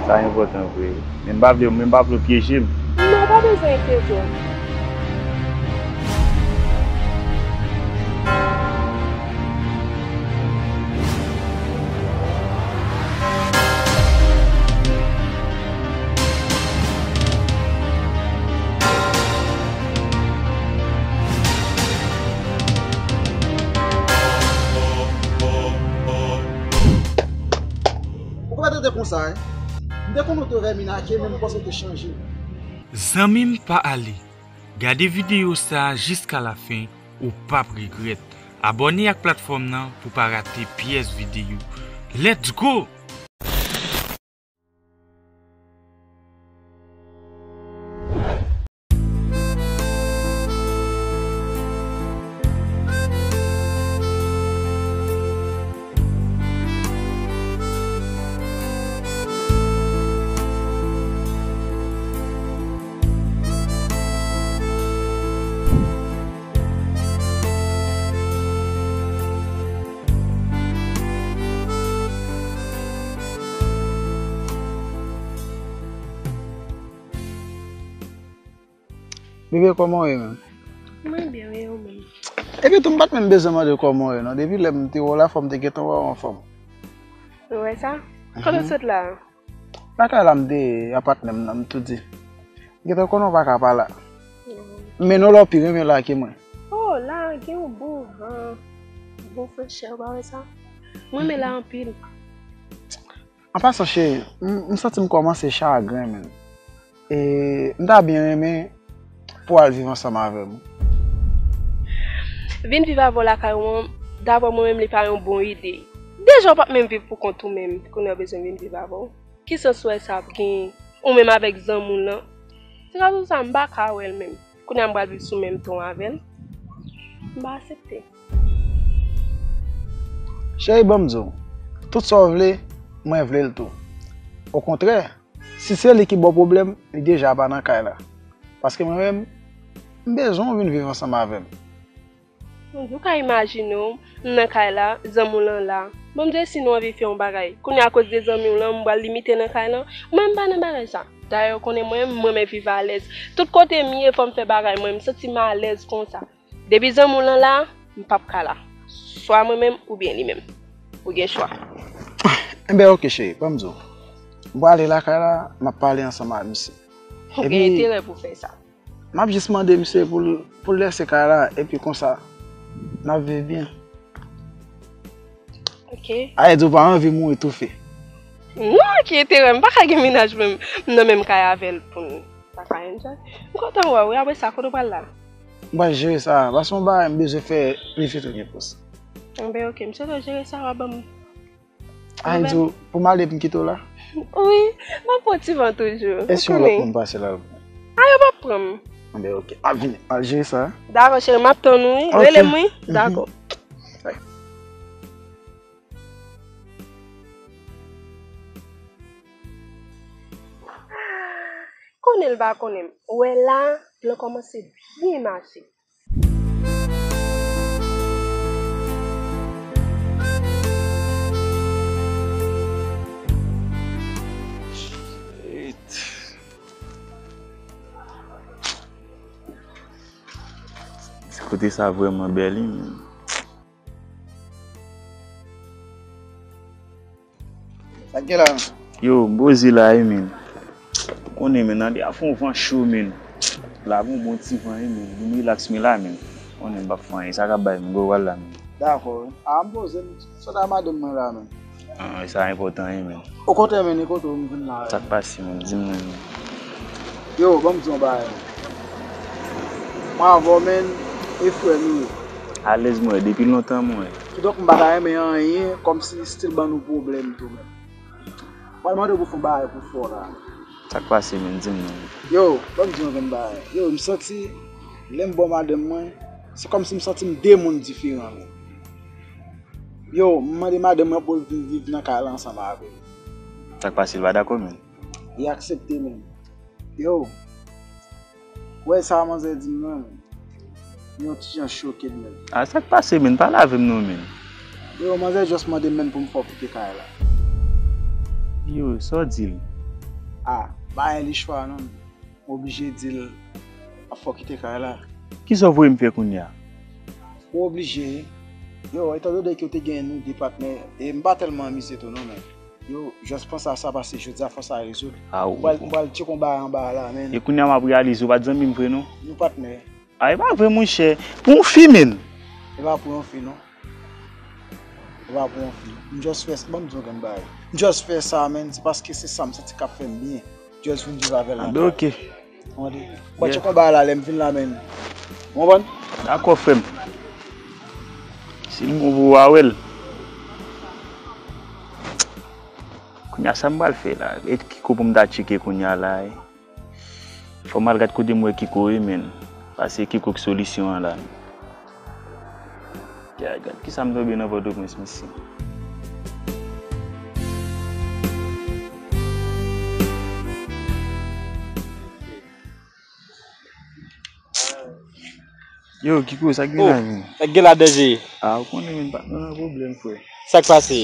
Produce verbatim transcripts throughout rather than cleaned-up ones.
Sa enpòtan vre. Men m pa vle, men m pa vle w pyeje m. Non, pa bezwen enkyete w. Ou pa tande konsa, wi. M te konn ou te vèmin ake, men m panse w te chanje. Zanmi m, pa ale. Gade videyo sa a jiska lafen, ou p ap regrèt. Abòne ak platfòm nan pou w pa rate pyès videyo. Let's go! Bebe, kòman w ye menm? Mwen byen, wi, ou menm? Epi tou, m pa t menm bezwen mande w kòman w ye, non. Depi lè m te wè w la, fò m te gentan wè w anfòm. Ou wè sa? Kote w sot la? Lakay la m te ye, a patnè m nan, m tou di. Gentan konnen w pa ka pa la. Men non, la w pi renmen la ke mwen. Oh, la, gen yon bon van, bon frechè, ou pa wè sa? Mwen renmen la anpil. An pasan, cheri, m, m santi m kòmanse chagren, menm. E m ta byen renmen pou w al viv ansanm avè m. Vin viv avè w lakay ou an, daprè mwen menm, li pa yon bon ide. Deja, w p ap menm viv pou kont ou menm, kounye a w bezwen vin viv avè w. Ki sans w wè sa ap genyen, ou menm avèk zanmi w lan? Se rason sa, m pa ka wè l menm. Kounye a m pral viv sou menm ton avè l. M pa aksepte. Cheri, ban m di w, tout sa w vle, mwen vle l tou. Okontrè, si se li ki ba w pwoblèm, li deja pa nan kay la. Paske mwen menm, m bezwen w vin viv ansanm avè m. Ou ka imajine w, m nan kay la, zanmi w lan la. Ban m di w, si nou anvi fè yon bagay. Kounye a, akoz de zanmi w lan, m pral limite nan kay lan. Mwen, m pa nan bagay sa. Dayè, ou konnen mwen, m renmen viv alèz. Tout kote m ye, fò m fè bagay mwen, m santi m alèz konsa. Depi zanmi w lan la, m p ap ka la. Swa mwen menm, oubyen li menm. Ou gen chwa. Enben, oke, cheri, ban m di w. M prale lakay la, m ap pale ansanm ak misye. Ou gen enterè pou fè sa. M ap jis mande misye pou l, pou l lèse kay la, epi konsa, n ap viv byen. Ok. Ayè di w pa anvi mouri toufe. Non, ki enterè, m pa ka gen mennaj mwen, m nan menm kay avè l pou n pa ka enjoy. M kontan wè w, wi, apre sa, kote w pral la? M pral jere sa, paske yon bagay m bezwen fè, li vit ou gen pous. Enben, ok, m swete w jere sa, w a ban m. A, m di w, pou m ale, pou m kite w la? Wi, m ap pran ti van toujou. E si yon lòt moun pase la, l pran? A, yo p ap pran m. Anben, ok. M ap vini. M ap jere sa. Dakò, cheri, m ap tann ou, wi. Ok. Rele m, wi. Mhm. Dakò. Konnen l pa konnen m. Ou wè la, plan kòmanse byen mache. Shit. Ti kote sa vrèman bèl, wi, men. Sa k gen la? Yo, m poze la, wi, men. Ou konnen, men, nan de a fè yon van cho, men. La, gon bon ti van, wi, men. Vin rilaks, men, la, men. Ou konnen, m p ap fè anyen. Sa k ap bay, men, gwo wal la, men. Dakò, wi. A, m poze, m sot a madanm mwen la, men. Ah, sa enpòtan, wi, men. Okontrè, men, e kote w m vin la, wi. Sa k pase, men? Di m non, men. Yo, ban m di yon bagay. Mwen avè w, men, e frè nou ye. Alèz mwen, depi lontan mwen. Kidonk, m pa ta renmen anyen kòmsi stil ban nou pwoblèm tou, men. Mwen mande w pou fè yon bagay pou fè w la. Sa k pase, men? Di m non. Yo, ban m di yon grenn bagay. Yo, m santi, lè m bò madanm mwen, se kòmsi m santi m de moun diferan, men. Yo, m mande madanm mwen pou l vin viv nan kay la ansanm avè m. Sa k pase, l pa dakò, men? Li aksepte, men. Yo, Ou wè sa manzè di m nan, men. Yon ti jan choke m, men. A, sa k pase, men? Pale avè m non, men. Yo, manzè just mande m, men, pou m fè w kite kay la. Yo, sa w di l? Ah, pa gen lechwa non. M oblije di l ap fè w kite kay la. Kisa w voye m fè kounye a? Ou oblije. Yo, etandone ke w te gen nou de patnè, e m pa tèlman anmize tou non, men. Yo, just panse a sa, pase jodi a fò sa rezoud. Ah, m pral, m pral tcheke yon bagay anba a la, men. E kounye a m ap reyalize ou pa t zanmi m vre non. Nou patnè. Ah, e pa vre, monchè. Pou yon fi, men. E pa pou yon fi, non. E pa pou yon fi. M just fè, ban m di w yon grenn bagay. M just fè sa, men, se paske se sa m santi k ap fè m byen. Just vin viv avè l. Ah, ben, ok. Tande? Mwen tcheke yon bagay la, lè m vin la, men. Ou konprann? Dakò, frè m. Si l bon pou w, a wè l. Kounye a, sa m pral fè la? E Kiko pou m ta tcheke kounye a la, e? Fò m al gad kote m wè Kiko ye, men. Pase Kiko k solisyon an la. Gad, gad, kisa m tonbe nan Pòtoprens, mesye. Yo, Kiko, sa k gen la, men? Sa k gen la, danje? Ah, ou konnen, men, pa nan pwoblèm, frè. Sa k pase?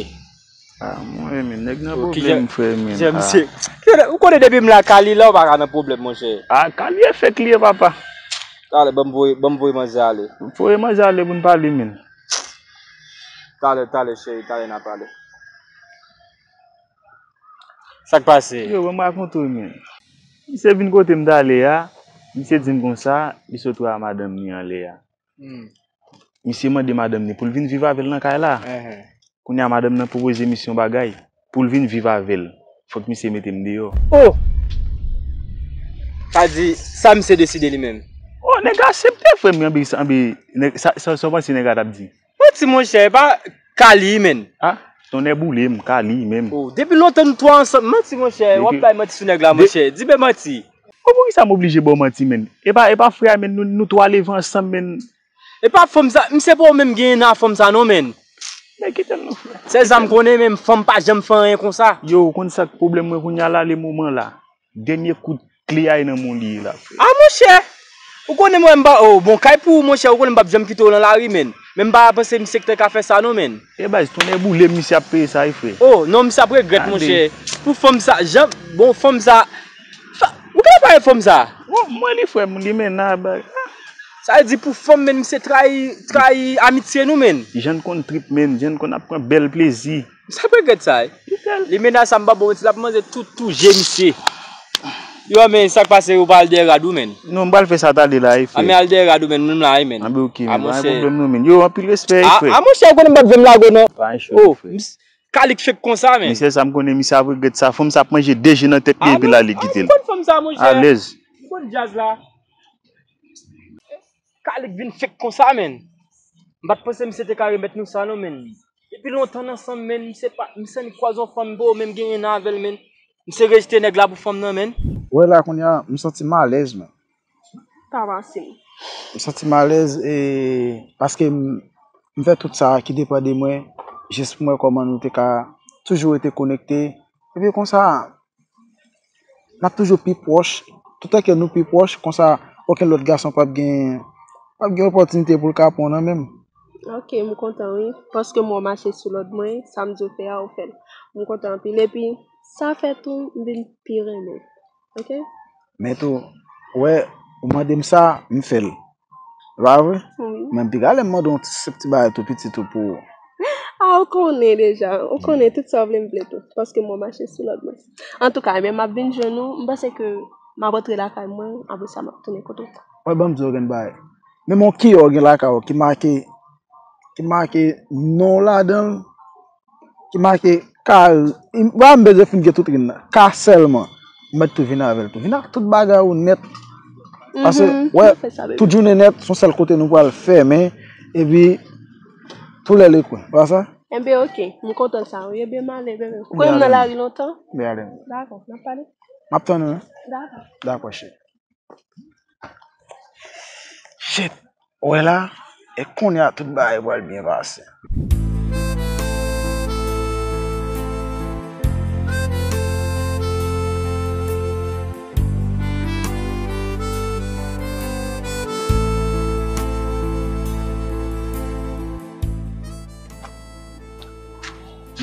Ah, mwen, men, nèg nan pwoblèm, frè, men. Ou konnen depi m la, Kali la, ou pa ka nan pwoblèm, monchè. Ah, Kali e fèk li ye, papa. Talè, ban m voye, ban m voye manzè ale. Voye manzè ale pou n pale, men. Talè, talè, cheri, talè n a pale. Sa k pase? Yo, ban m rakonte w, men. Misye vin kote m t ale a, misye di m konsa, li sot wè a madanm li anlè a. Hmm. Misye mande madanm li pou l vin viv avè l nan kay la. Enhen. Kounye a, madanm nan pwopoze misye yon bagay pou l vin viv avè l. Fòk misye mete m deyò. Oh! Sa di, sa misye deside li menm? Oh, nèg aksepte, frè m, anbe, anbe, nèg, sa, sa, sa w panse nèg la t ap di? Manti, monchè, e pa Kali, men. Ah, tonnè boule m, Kali menm. Oh, depi lontan nou twa ansanm, manti, monchè, w ap bay manti sou nèg la, monchè. Di byen manti. Oh, poukisa m oblije ba w manti, men? E pa, e pa frè a, men, nou, nou twa leve ansanm, men. E pa fanm sa, misye pa w menm genyen nan fanm sa non, men. Men kite l non, frè. Sèl sa m konnen, men fanm pa janm fè anyen konsa. Yo, ou konn sa k pwoblèm mwen kounye a la, le moman la. Dènye kout kle a e nan men w li ye la, frè. Ah, monchè! Ou konnen mwen m pa, oh, bon, kay pou ou, monchè, ou konnen m p ap janm kite w nan lari, men. Men m pa panse misye k te ka fè sa non, men. E baz, tonnè boule m, misye ap peye sa, wi, frè. Oh, non, misye ap regrèt, monchè. Pou fanm sa, jan, bon, fanm sa, Fa-, ou genlè pa wè fanm sa? Bon, mwen li frè m, li men nan bay. Sa vle di pou fanm, men, misye trayi, trayi amitye nou, men. Jan n konn trip, men, jan n konn ap pran bèl plezi. Sa regrèt sa, wi. Li mennaj sa, m pa ba w manti, l ap manje tout, tout je misye. Yo, men, sa k pase, ou pa al dèyè rad ou, men? Non, m pral fè sa talè la, wi, frè. A, men al dèyè rad ou, men, menm la, wi, men. Anben, ok, men, pa gen pwoblèm, non, men. Yo, anpil respè, wi, frè. A, monchè, ou konnen m p ap jwenn lago, non. Pa gen cho, frè. Kalik fèk konsa, men. Misye sa m konnen, misye ap regrèt sa. Fanm sa ap manje de je nan tèt li, epi la li kite l. Ah, m konn fanm sa, monchè. Alèz. M konn djaz la. Kalik vin fèk konsa, men. M pa t panse misye te ka remèt nou sa, non, men. Depi lontan n ansanm, men, misye pa, misye annik kwaze yon fanm, bro, menm genyen nan avè l, men. Misye rejte nèg la pou fanm nan, men. Wè la, kounye a, m santi m alèz, men. Pa pase m. M santi m alèz, e, paske m, m fè tout sa ki depann de mwen, jis pou m wè kòman nou te ka toujou rete konekte. Epi konsa, n ap toujou pi pwòch. Toutan ke nou pi pwòch, konsa, okenn lòt gason p ap gen, p ap gen opòtinite pou l ka pran w nan men m. Ok, m kontan, wi. Paske m wè w mache sou lòd mwen, sa m di w fè a, ou fè l. M kontan anpil. Epi, sa fè tou, m vin pi renmen w. Ok? Men tou, ou wè, ou mande m sa, m fè l. E pa vre? Wi. Men m piga lè m mande yon ti, se ti bagay tou piti tou pou ou. A, ou konnen deja. Ou konnen tout sa w vle m vle tou. Paske m wè w mache sou lòd mwen. Antouka, men m ap vin jwenn ou. M panse ke m ap rantre lakay mwen. Apre sa, m ap tounen kote w. Wè, ban m di w yon grenn bagay. Menm yon kiyè w gen lakay w ki make, ki make non w ladan l, ki make K, m pa bezwen fin gen tout rim nan. K sèlman. Ou mèt tou vin avè l tou. Vin ak tout bagay ou nèt. Paske, wè, tout jounen nèt, se yon sèl kote nou pral fèmen. Epi, tou lè l ekwen. Pa sa? Enben, ok. M kontan sa, wi. Enben, m ale, bebe. Ou konnen m nan lari lontan? Dakò, n ap pale. M ap tann ou, wi. Dakò. Dakò, cheri. Shit. Ou wè la, e kounye a tout bagay pral byen pase.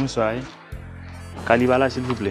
Bonswa, wi. Kali pa la, silvouplè?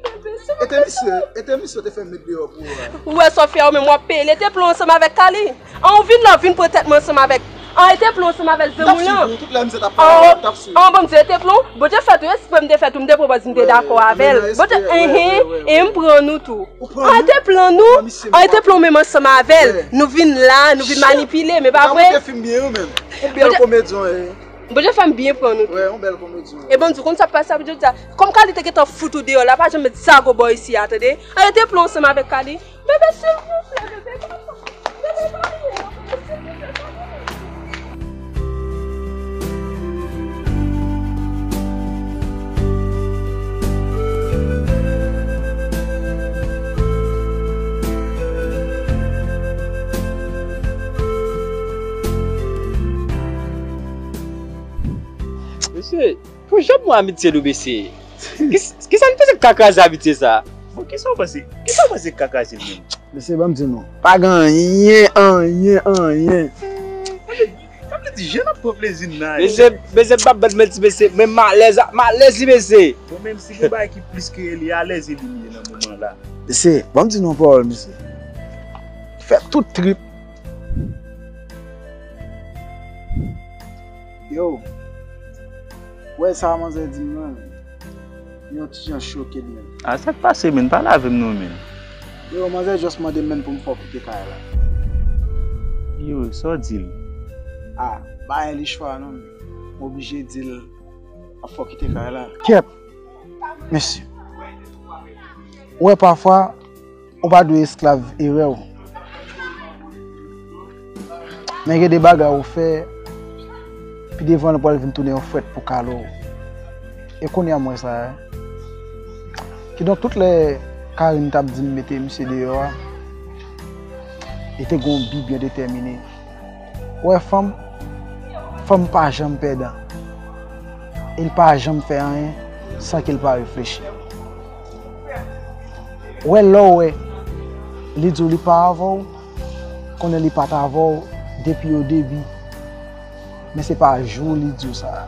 Ete misye, ete misye te fè m met deyò pou ou a. Ou wè sa w fè a, ou menm w ap peye l. Ete plon ansanm avèk Kali. An, ou vin la, ou vin pran tèt mwen ansanm avèk. An, ete plon ansanm avèk zanmi w lan. Tout lè misye t ap pale, w ap t ap swiv. An, bon, m di ete plon. Bondye fè tou, espre m te fè tou, m te pwopòz m te dakò avè l. Bondye, enhen, e m pran nou tou. An, ete plon nou. An, ete plon menm ansanm avè l. Nou vin la, nou vin manipile, men pa vre? Ou bèl komedyen. Bondye fè m byen pran nou tou. Wè, yon bèl komedyen. E bon, di konn sa pase a, Bondye di a, kòm Kali te gentan fout ou deyò la, pa janm met zago bò isi a, tande? An, ete plon ansanm avèk Kali. Bebe, silvouplè, bebe, pa, bebe, pa riye non, bebe, silvouplè, pa riye. Mesye, pou jan mwen amitye nou, mesye. Kis-, kisa n panse k ka kraze amitye sa a? Bon, kisa w panse, kisa w panse k ka kraze l menm? Mesye, ban m di nou, pa gen anyen, anyen, anyen. Sa vle di, jan n ap pran plezi n nan. Mesye, mesye, m p ap ban n manti, mesye, men m alèz, m alèz wi, mesye. Bon, menm si gen bagay ki plis ke li alèz, e li m ye nan moman la. Mesye, ban m di nou yon pawòl, mesye. Fè tout trip. Yo, wè sa manzè di m nan, yon ti jan choke m menm. A, sa k pase, menn? Pale avè m non, menn. Yo, manzè just mande m menn pou m fè w kite kay la. Yo, sa w di l? A, pa gen li chwa non, m oblije di l ap fè w kite kay la. Kèt, mesye. Ou wè pafwa, ou pa dwe esklav erè w. Men gen de bagay ou fè, pi devan l pral vin tounen yon fwèt pou kalo w. E kounye a m wè sa, wi. Kidonk, tout lè Karine t ap di m mete misye deyò a, li te gen yon bi byen detèmine. Ou wè, fanm, fanm pa janm pèdan. E l pa janm fè anyen san ke l pa reflechi. Ou wè, lè w wè li di w li pa avè w, konnen li pa t avè w depi o debi. Men se pa jou li di w sa.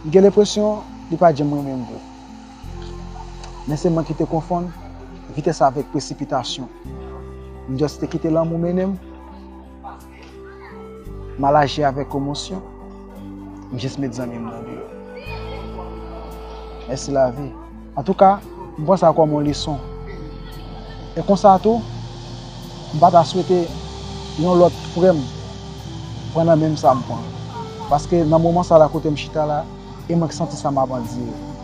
M gen lenpresyon li pa t janm renmen m vre. Men se mwen ki te konfonn vitès avèk presipitasyon. M just te kite lanmou mennen m. M al aji avèk emosyon. M jis met zanmi m nan deyò. Mèsi lavi. Antouka, m pran sa kòm yon leson. E konsa tou, m pa ta swete yon lòt frè m pran nan menm sa m pran. Paske nan moman sa la kote m chita la, e mwen k santi sa m ap andire.